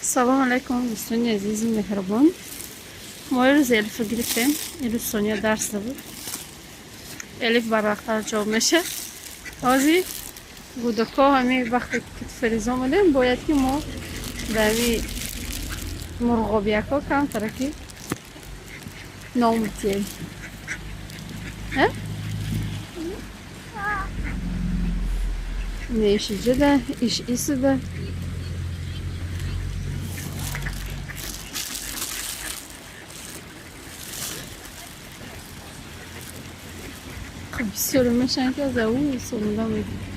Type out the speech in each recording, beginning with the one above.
Салом алайкум, дӯстони азизу меҳрубон. Мо ирӯз Элифа гирифтем. Ирӯз Сония дарс буд. Элиф барвақттар ҷавоб меша. Ҳозир гудако ҳами вақте ки фариза омадем, бояд ки мо ба ҳами мурғобияко камтараки ном битием. Не ишиҷада, иш исида. Бисёре мешаванд, ки аз ау сонда мегиранд.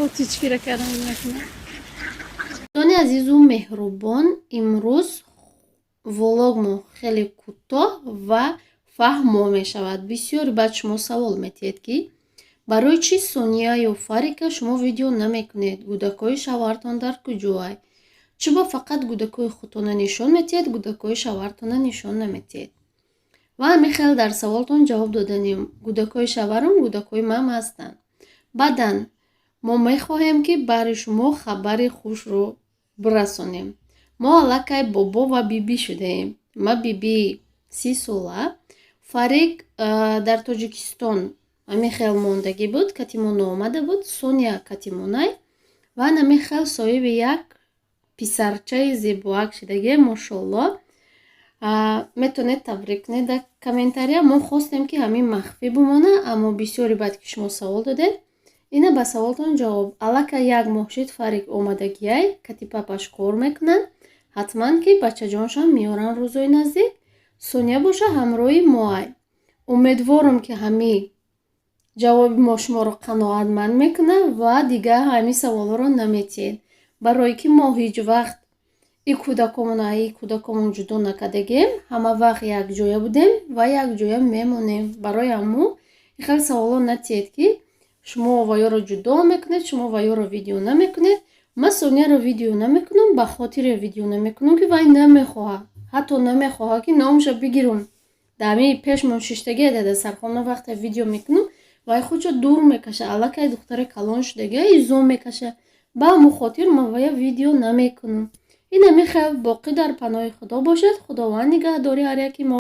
Отичкира кардам мекунам. Дӯстони азизу меҳрубон, имрӯз влогмо хеле кӯтоҳ ва фаҳмо мешавад. Бисёре баъд шумо савол метиҳед, ки барои чӣ Сония ё Фарика шумо видео намекунед, гудакҳои шавҳартон дар куҷоай? Чӯба фақат гудакҳои худтона нишон метиҳед, гудакҳои шавҳартона нишон наметиҳед? Ва ҳамин хел дар саволтон ҷавоб доданем. Гудакҳои шавҳарам гудакҳои ман ҳастанд. Баъдан мо мехоҳем, ки баҳри шумо хабари хушро бирасонем. Мо аллакай бобо ва бибӣ шудаем. Ма бибии 30 сола. Фарик дар Тоҷикистон ҳамин хел мондагӣ буд, катимо наомада буд. Сония катимонай ва ҳамин хел соҳиби як писарчаи зебоак шудагием, мошоалло. Метавонед табрик кунед дар комментария. Мо хостем, ки ҳамин махфӣ бимонад, аммо бисёре баъд ки шумо савол додед, ина ба саволтон ҷавоб. Аллакай як моҳ шид Фарик омадагиай, кати папаш кор мекунанд. Ҳатман ки бачаҷоншам меоранд рӯзои наздик. Сония боша ҳамроҳи моай. Умедворам, ки ҳамин ҷавоби мо шуморо қаноатманд мекунад ва дигар ҳамин саволҳоро наметиҳед. Барое ки мо ҳеҷ вақт и кӯдакомона и кӯдакомон ҷудо накардагем, ҳама вақт якҷоя будем ва якҷоя мемонем. Барои ҳамун ин хел саволҳо натиҳед, ки шумо ваёро ҷудо мекунед, шумо ваёро видео намекунед. Ман Сонияро видео намекунам, ба хотире видео намекунам, ки вай намехоҳад, ҳатто намехоҳад, ки номаша бигирам. Дар ҳамин пешмон шиштагия дар сархона вақте видео мекунам, вай худшо дур мекаша. Аллакай духтари калон шудагия, изо мекаша. Ба ҳамун хотир ман вая видео намекунам. Ин ҳамин хел. Боқӣ дар паноҳи Худо бошед. Худованд нигаҳдори ҳар яки мо.